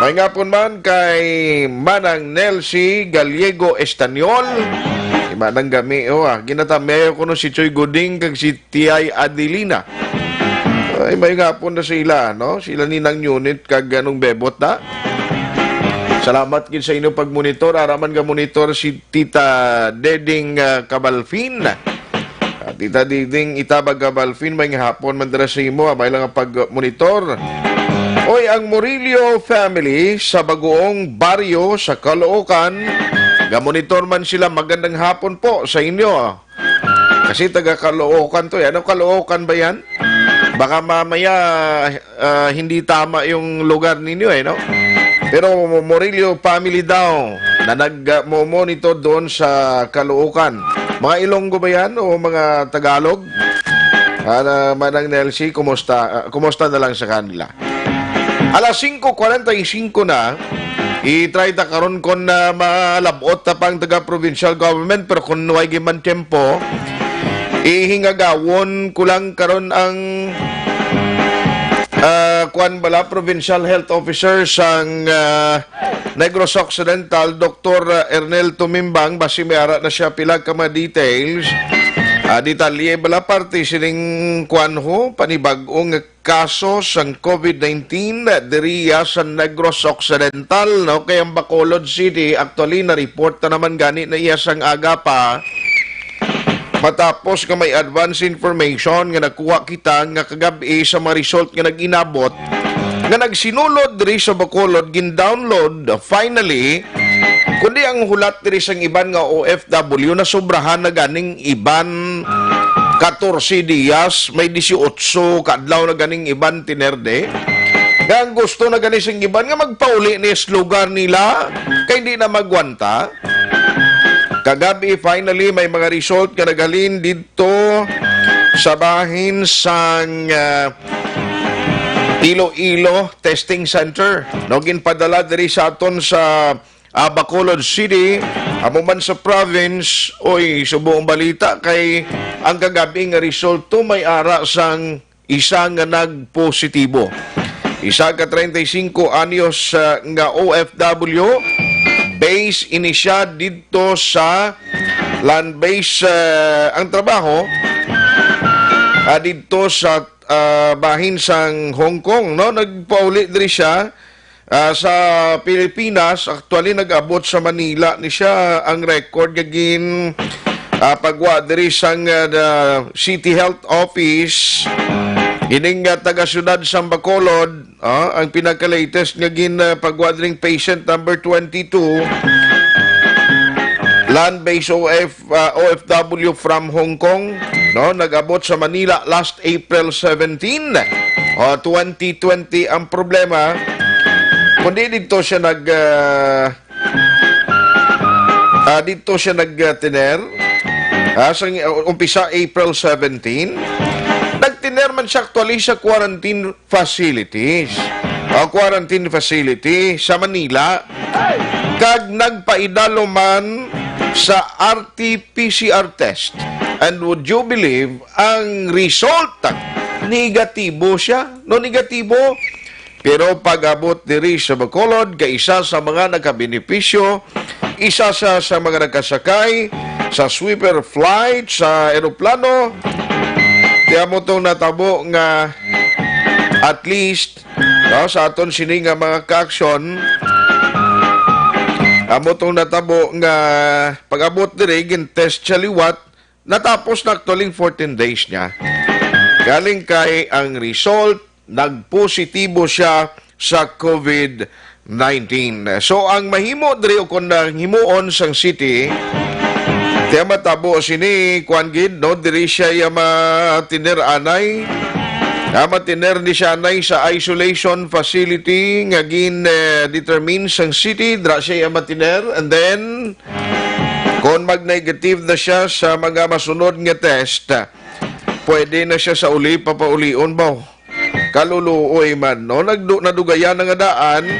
May nga pon man kay Manang Nelsie Gallego Estanyol. Si Manang Gami, oh, ah, ginatamiay ko no si Choy Guding kag si Tiay Adelina. Ay, may nga pon na sila, no? Sila ni Nang Unit kag anong bebot na. Salamat gid sa inyong pagmonitor. Araman nga monitor si Tita Deding ah, Cabalfin. Ah, Tita Deding Itabag Cabalfin, may hapon man dira sa imo, ah, may lang ang pag-monitor. Oy, ang Murillo family sa Bagoong Baryo sa Caloocan, Ka-monitor man sila, magandang hapon po sa inyo. Kasi taga Caloocan to, eh. Ano, Caloocan ba yan? Baka mamaya, ah, hindi tama yung lugar ninyo, eh, no? Pero Murillo family daw na nag-, ah, mo-monitor doon sa Caloocan. Mga Ilonggo ba yan o mga Tagalog? Ah, na, Manang Nelsie, kumusta, ah, kumusta na lang sa kanila? Alas singko kwarenta y singko na, i-try ta karon kon, ah, malab-ot ta pang taga-provincial government, pero kung way gyud man tiyempo, ihingagawon ko lang karon ang, ah, kuwan bala, provincial health officer sang, ah, Negros Occidental, Doktor Ernel Tumimbang, basi may ara na siya pila ka mga details. Ah, detalye bala parte sining kuwan ho, panibag-o nga kaso sang COVID nineteen diriya sa Negros Occidental, no? Kay ang Bacolod City, actually, na-report na naman gani na iya sang aga pa. Matapos nga may advance information nga nakuha kita nga kagab-i sa mga result nga nag-inabot, nga nagsinulod diri sa Bacolod, gin-download, finally, kundi ang hulat diri sang iban nga O F W, nasobrahan na ganing iban, katorse dias, may dieciocho ka adlaw na ganing iban tinerde. Nga ang gusto na gani sing iban nga magpauli ni sa lugar nila, kay hindi na magwanta. Kagabi, finally, may mga result nga naghalin didto sa bahin sang, ah, Iloilo Testing Center. No, ginpadala diri sa aton sa, ah, Bacolod City, amo man sa province. Oy, subong balita kay ang kagabi nga resulto may ara sang isa nga nagpositibo. Isa ka treinta y cinco anyos, ah, nga O F W, base ini siya didto sa land base, ah, ang trabaho, ah, didto sa, ah, bahin sang Hong Kong, no? Nagpauli diri siya, ah, sa Pilipinas. Actually, nag-abot sa Manila ni siya ang record nga gin, ah, pagwa diri sang, ah, the City Health Office. Ining, ah, taga-syudad sang Bacolod, ah, ang pinaka-latest nga gin, ah, pagwa diri patient number twenty-two. Land-based O F, ah, O F W from Hong Kong, no, nag-abot sa Manila last April seventeen, o, twenty twenty ang problema. Kundi dito siya nag, ah, ah, dito siya nag, ah, tiner. Ah, sa, uh, umpisa April seventeen. Nagtiner man siya actually sa quarantine facilities. O, quarantine facility sa Manila. Kag nagpaidalo man sa R T P C R test. And would you believe, ang result, negatibo siya. No, negatibo. Pero pag-abot diri sa Bacolod, kay isa sa mga nakabenepisyo, isa sa, sa mga nakasakay sa sweeper flight sa eroplano, di amo tong natabo nga at least, no, sa aton sini nga mga kaaksyon, amo tong natabo nga pag-abot diri, gin-test siya liwat, natapos na actually fourteen days niya. Galing kay ang result, nagpositibo siya sa COVID nineteen. So, ang mahimo diri o kung ang himuon sang city, kaya matabo sini, kuwan gid, no? Diri siya iya matiner anay. Ah, matiner ni siya anay sa isolation facility nga gin, eh, determine sang city, dira siya iya matiner. And then, kung mag-negative na siya sa mga masunod nga test, pwede na siya sa uli papaulion ba? Kaluluoy man, no? Nagdu-, nadugayan na nga daan,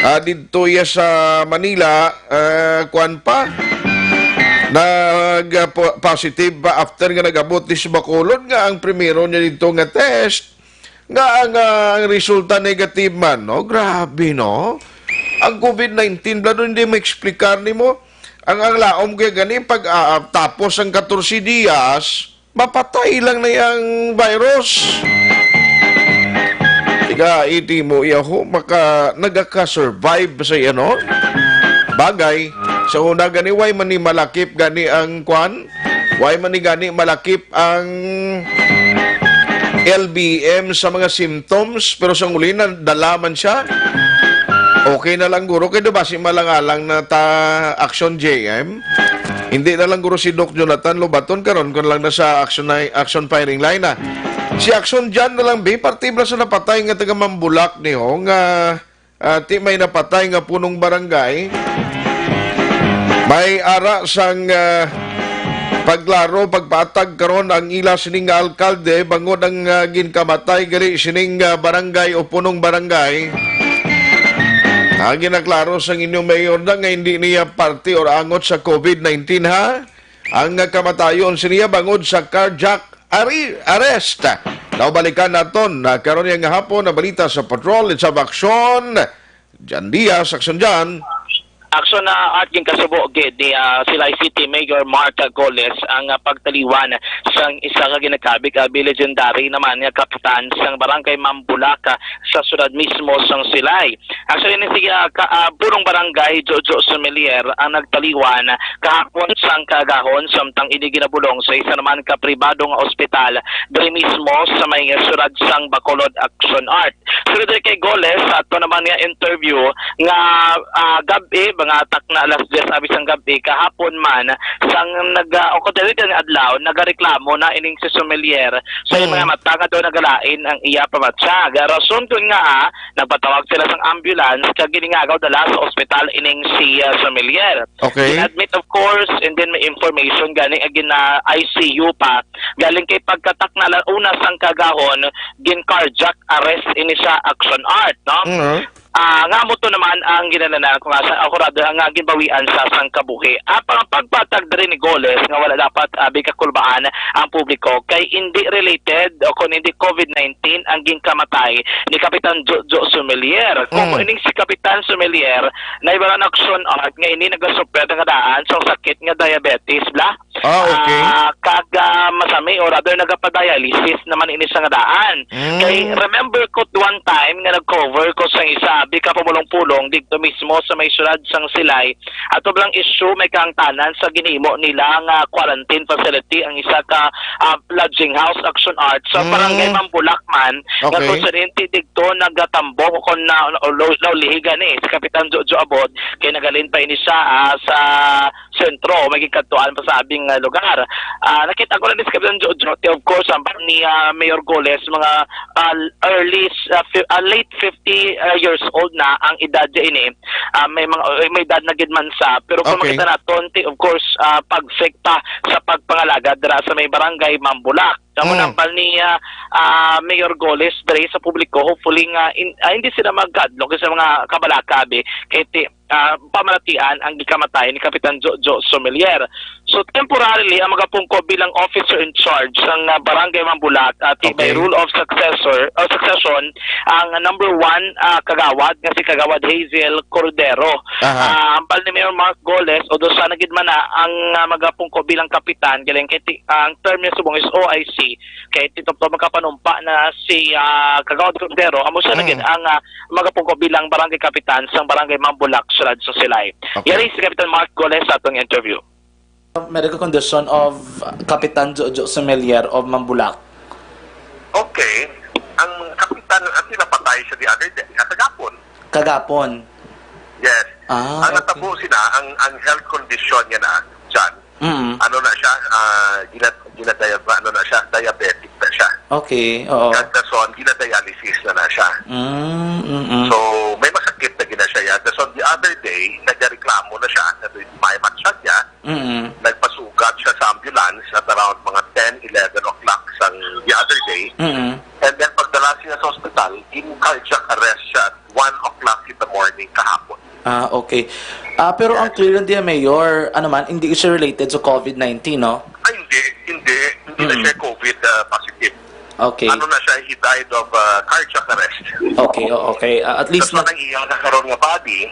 ah, didto iya sa Manila, ah, kwan pa, nag, ah, po-, positive pa after nga nag-abot di sa Bacolod nga ang primero niya didto nga test, nga ang, ah, ang resulta negative man, no? Grabe, no? Ang COVID nineteen, Brad, hindi mo explicar nimo. Ang, ang laom kaya gani, pag, ah, ah, tapos ang katorse dias, mapatay lang na yang virus. Tiga, iti mo, iyaho, maka, nagaka-survive sa iya, no? Bagay, sa una gani, way man ni malakip gani ang kwan? Way man ni gani malakip ang L B M sa mga symptoms, pero sa uli na dala man siya. Okay na lang guro, kay di ba si malang-alang na ta Action J M? Hindi na lang guro si Doc Jonathan Lobaton karon, kun lang na sa action, action firing line na. Si Action John na lang, bi, parte bala sa napatay nga taga Mambulak niho nga, ah, ti may napatay nga punong barangay. May ara sang, ah, pagklaro, pagpatag karon ang ila sining nga alkalde bangod ang, ah, ginkamatay gali sining, ah, barangay o punong barangay. Ang ginaklaro sang inyong mayor na nga hindi niya parte or angot sa covid nineteen, ha? Ang, ah, kamatayon siniya bangod sa cardiac arre-, arrest. Naubalikan naton, ah, karon nga hapon na balita sa Patrol, it's of Action. Jan Diaz, Action Jan. Action na at ginkasubo gid ni, ah, Silay City Mayor Mark Goles ang, ah, pagtaliwan sang isa ka ginakabig, ah, legendary naman nga kapitan sang Barangay Mambulak, ah, sa syudad mismo sang Silay. Actually, ni si, ah, ka, ah, punong barangay Jojo Sumelier ang nagtaliwan kahapon sang kaagahon, samtang ini ginabulong sa isa naman ka pribado nga ospital diri mismo sa may syudad sang Bacolod, Action Art. Sunod diri kay Goles, sa ato naman nga interview nga, ah, gab-i, mga takna alas diyes abi sang gab-i, kahapon man, sang nag-, ah, o kung dili nga adlaw, nagareklamo na ining si Sumelier sa iyang Mm. mga mata nga daw nagalain ang iya pamatyag. Rason kun nga, ah, nagpatawag sila sang ambulance kag giningagaw dala sa ospital ining si, ah, Sumelier. Okay. Gin-admit, of course, and then may information gani nga gina-I C U pa. Galing kay pagkatak na la-, una sang kagahon, gin-cardiac arrest ini sa Action Art, no? Mhm. Ah, nga amo to naman ang ginananan ko nga sa akurado nga ginbawian sa sang kabuhi. Ang pag-, pagpatag diri ni Goles nga wala dapat, ah, abi kakulbaan ang publiko kay hindi related o kung hindi covid nineteen ang ginkamatay ni Kapitan Jojo Sumelier. Kung Mm. ining si Kapitan Sumelier na iba na Action Art nga ini nagasupred nga daan sa sakit nga diabetes, bla? Ah, okay. Ah, kag, ah, masami, or rather, nagapa-dialysis naman ini sa nga daan. Mm. Kay, remember ko one time nga nag-cover ko sa isa, abi ka pumulong-pulong dito mismo sa may syudad sang Silay. Ato blang issue, may kaangtanan sa ginhimo nila nga quarantine facility ang isa ka, ah, lodging house, Action Art, sa Mm. Barangay Mambulak man, nga Okay. kung sa dito nagatambok o kung na, o lo-, naulihigan ni si Kapitan Jojo Abot, kay nagalin pa ini siya, ah, sa sentro, may gikadtuan pa sa abing, ah, lugar. Ah, nakita ko na ni si Kapitan Jo-, Jote, of course, ang ni, ah, Mayor Goles, mga, ah, early, ah, fi-, ah, late fifty, ah, years old na ang edad niya ini. Ah, may mga, eh, may edad na gid man sa, pero kung Okay. makita naton, ti-, of course, ah, pagsik pa sa pagpangalagad dira sa may barangay Mambulak. Sa Mm. manambal ni, ah, ah, Mayor Goles diri sa publiko, hopefully nga in-, ah, hindi sila magkadlok sa mga kabalaka, abi, kay ti-, ah, pamalatian ang gikamatay ni Kapitan Jojo Somelier. So, temporarily, ang magapungko bilang officer in charge sang, ah, Barangay Mambulak, ah, ti-, by Okay. rule of successor, or succession, ang number one, ah, kagawad nga si Kagawad Hazel Cordero. Aha. Ah, hambal ni Mayor Mark Goles, although sa nagid man na ang, ah, magapungko bilang kapitan, galing kay ti-, ang term niya subong is O I C, kay titupto makapanumpa na si, ah, Kagawad Cordero, amo siya Mm. nagid ang, ah, magapungko bilang barangay kapitan sang Barangay Mambulak, Sulad sa Silay. Okay. Yari si Kapitan Mark Goles sa atong interview. Medical condition of Kapitan Jojo Somelier of Mambulak. Okay. Ang kapitan, ang pinapatay siya the other day, ah, kagapon. Kagapon? Yes. Ah, Ang okay. natabo sina, ang, ang health condition niya na, John, Mm. ano na siya, ah, gina-, ginadaya-, ano na siya, diabetic na siya. Okay, oo. Kag dason, ginadialysis na na siya. Mm, mm, mm. So, may masakit na gina siya. Dason, the other day, nagareklamo na siya, na may matsa niya, Mm. nagpasugat siya sa ambulance at around mga ten, eleven o'clock sang the other day. Mm. And then, pagdala siya sa ospital, in cardiac arrest siya at one o'clock in the morning kahapon. Ah, okay. Ah, pero ang Yes. clear lang diyan, Mayor, ano man, hindi siya related sa covid nineteen, no? Ay, hindi. Hindi. Hindi na Mm. siya covid, ah, positive. Okay. Ano na siya, he died of, ah, cardiac arrest. Okay, o-, okay. Ah, at least Tapos na- ang iya na karon nga body,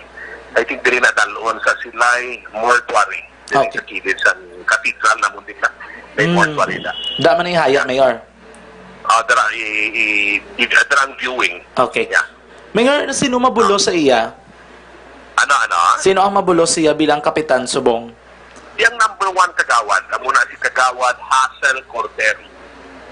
I think diri na dalon sa Silay Mortuary. Diri Okay. sa kilid sa cathedral na mundin na. May Mm. mortuary na. Dama na ihaya, Mayor. Ah, dara, i, i, i, dara ang viewing. Okay. Yeah. Mayor, sino mabulos sa iya? Ano, ano? Sino ang mabulos siya bilang kapitan subong? Yang number one kagawad, amo na si Kagawad Hazel Cordero.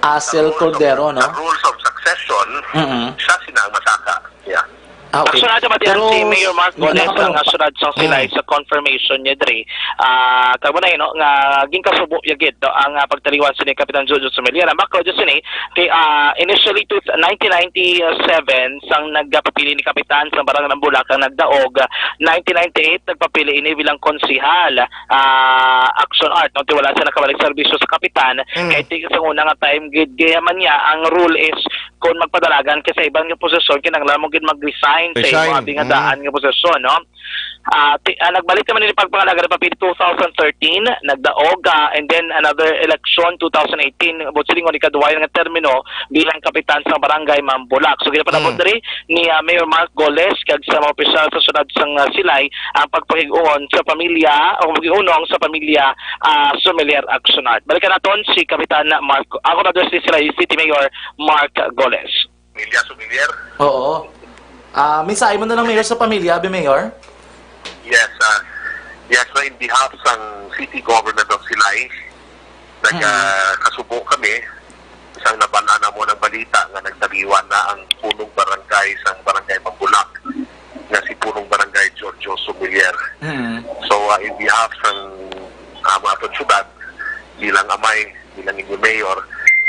Hazel Ang rules of, Cordero, no? ang rules of succession, Mm-mm. siya sina ang masaka. Yeah. Ah, okay. Actually, nato matihan Pero si Mayor Mark na-, Goles nakapalo-, ang, ah, sunod sang silay mm. sa confirmation niya diri. Ah, kamo na, no, nga ginkasubo ya gid, no, ang, ah, pagtaliwan sini Kapitan Jojo Sumilian. Ang background dyan sini, kay, ah, initially to nineteen ninety-seven sang nagpapili ni Kapitan sa Barangay Mambulak ang nagdaog, ah, nineteen ninety-eight nagpapili ini bilang konsehal, ah, Action Art, no, ti wala siya nakabalik serbisyo sa Kapitan, Mm. kay ti sa una nga time gid, kaya man niya, ang rule is kung magpadalagan ka sa iban nga posisyon, kinahanglan mo gid mag-resign sa Resign. imo abi nga Mm. daan nga posisyon, no? Ah, ti-, ah, nagbalik naman ini pagpangalaga ni Papil two thousand thirteen, nagdaog, ah, and then another election two thousand eighteen, but silingon ikaduha nga termino bilang kapitan sa barangay Mambulak. So, ginapanabot Mm. diri ni, ah, Mayor Mark Goles kag sa mga opisyal sa syudad sang, ah, Silay ang pagpakig-uon sa pamilya o pag-unong sa pamilya, ah, Sumilier Action Art. Balikan naton si Kapitan Mark, ako na si Silay City Mayor Mark Goles. Pamilya Sumilier? Oo. Ah, mensahe mo na lang, Mayor, sa pamilya, abi, Mayor? Yes, ah, yes, na in behalf sang City Government of Silay, nag, Hmm. ah, kasubo kami sang nabal-an namo ng balita nga nagtaliwan na ang punong barangay sang Barangay Mambulak, nga si punong barangay Giorgio Sumilier. Hmm. So, ah, in behalf sang, ah, mga syudad, bilang amay, bilang inyo mayor,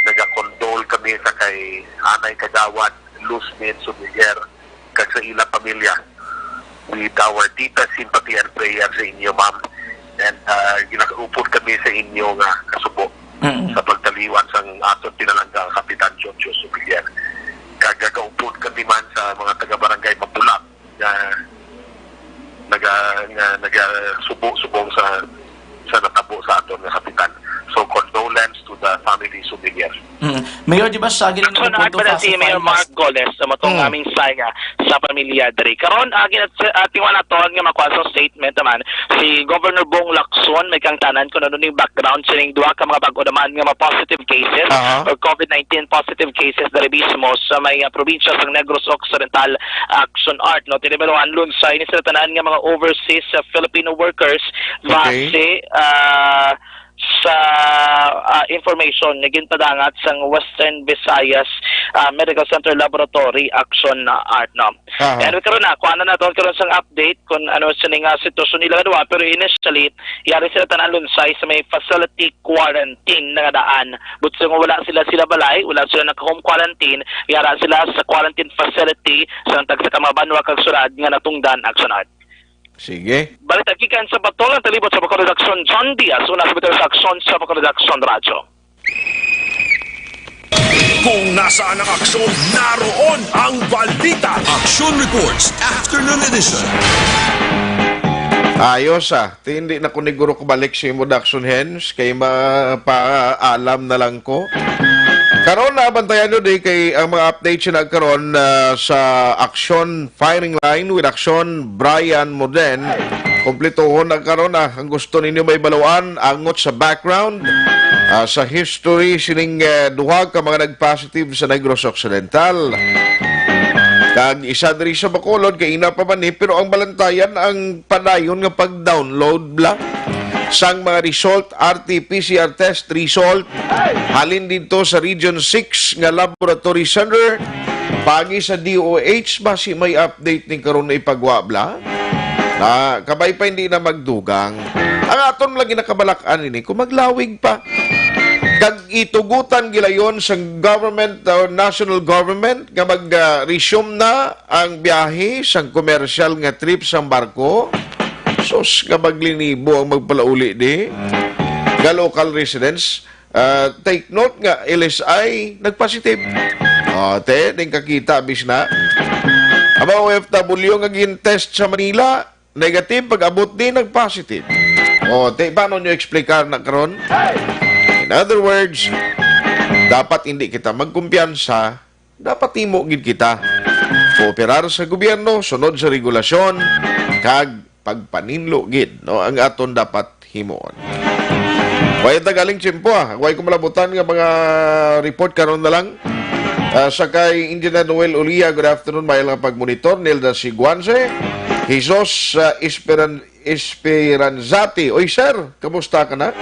nagakondol kami sa kay Anay Kagawad Luzmin Sumilier kag sa ila pamilya with our deepest sympathy and prayer sa inyo, ma'am. And, ah, ginakaupod kami sa inyo nga kasubo Mm. sa pagtaliwan sang aton pinalangga nga Kapitan Jojo Sumilier. Kag nagaupod kami man sa mga taga-barangay Mambulak nga naga-, nga nagasubo subong sa, sa natabo sa aton nga kapitan. So, condolence to the family Sumilier. Mm. Mayor, di ba siya gid ang Actually, nagpunto nagpala pa si sa Mayor finance? Mark Goles sa matong Mm. aming saya sa pamilya diri. Karon, ah, gina-, ah, tingwa naton nga makuha sa statement naman si Governor Bong Lacson, may kangtanan kung ano ning background sining duha ka mga bag-o naman nga mga positive cases Aha. or COVID nineteen positive cases diri mismo sa may, ah, probinsya sa Negros Occidental. Action Art, no? Tinibaluan lunsay ni sila tanan nga mga overseas, ah, Filipino workers Okay. base, ah, sa, ah, information nga ginpadangat sang Western Visayas, ah, Medical Center Laboratory Action Art, no? Aha. And karon na, kuha na naton karon sang update kung ano sini nga sitwasyon nila nga duha, pero initially, yari sila tanan lunsay sa may facility quarantine na nga daan. But sa wala sila sila balay, wala sila naka-home quarantine, yara sila sa quarantine facility sa tagsa ka mga banwa kag syudad nga natungdan, Action Art. Sige. Balita gikan sa Batol, ang talibot sa Bacolod Action, John Diaz, una sa Bacolod Action sa Bacolod Action Radyo. Kung nasaan ang aksyon, naroon ang balita. Action Reports, Afternoon Edition. Ayos, ah. Ti, hindi na ko niguro kabalik sa imo, Daxon Hens, kay mapaalam na lang ko. Karon, nabantayan nyo di kay ang mga updates na karon, ah, sa Action Firing Line with Action Brian Moden. Kumplituhon na karon, ah, ang gusto ninyo may baluan, angot sa background, ah, sa history sining, eh, duha ka mga nag-positive sa Negros Occidental. Kag isa diri sa Bacolod, kay ina pa man ni, pero ang Balantayan ang padayon nga pag-download bla sang mga result, R T P C R test result, halin dito sa Region six nga laboratory center, pagi sa D O H, basi may update ni karon na ipagwa bla. Na, kabay pa hindi na magdugang. Ang aton lang ginakabalak-an ini, kung maglawig pa. Kag itugutan gilayon sa government or national government nga mag, ah, resume na ang biyahe sang commercial nga trip sang barko. Sus, nga maglinibo ang magpalauli di. Nga local residents, ah, take note nga L S I nagpositive. Ah, te, din kakita, bis na. Ang mga O F W nga gin-test sa Manila, negative, pag-abot di, nag-positive. O, te, paano nyo explicar na karon? In other words, dapat hindi kita magkumpiyansa, dapat timo gid kita. Kooperar sa gobyerno, sunod sa regulasyon, kag pagpaninlo gid, no, ang aton dapat himuon. Way tagaling tiyempo, ah. Way ko malabutan nga mga report karon na lang. Ah, sa kay Engineer Noel Ulia, good afternoon, may lang pagmonitor. Nilda Siguanse, Jesus, ah, Esperan-, Esperanzati. Oy, sir, kamusta ka na?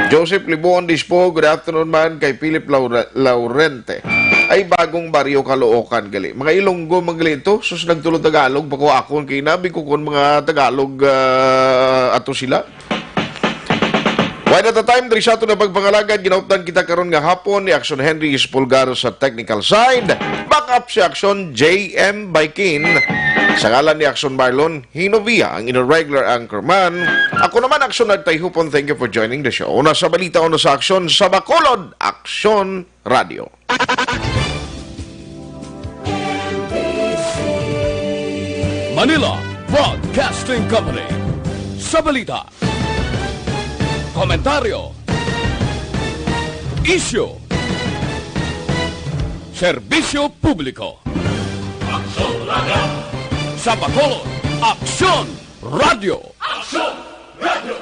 Joseph Libuon Dispo, good afternoon man kay Philip Laura-, Laurente. Ay, bagong baryo, Caloocan gali. Mga Ilonggo man gali to. Sus, nagtulo Tagalog pa ko akon kay nabi ko kon mga Tagalog, ah, ato sila. One at a time, diri sa ato na pagpangalagad, ginaupdan kita karon nga hapon ni Action Henry Espulgar sa technical side. Back up si Action J M Baikin. Sa ngalan ni Action Marlon Hinovia, ang inyo regular anchorman. Ako naman, Action Nagtayhupon. Thank you for joining the show. Una sa balita, una sa aksyon, sa Bacolod, Action Radio. Manila Broadcasting Company. Sa balita, komentaryo, isyu, serbisyo publiko. Aksyon Radio. Sa Bacolod, Aksyon Radio. Aksyon Radio.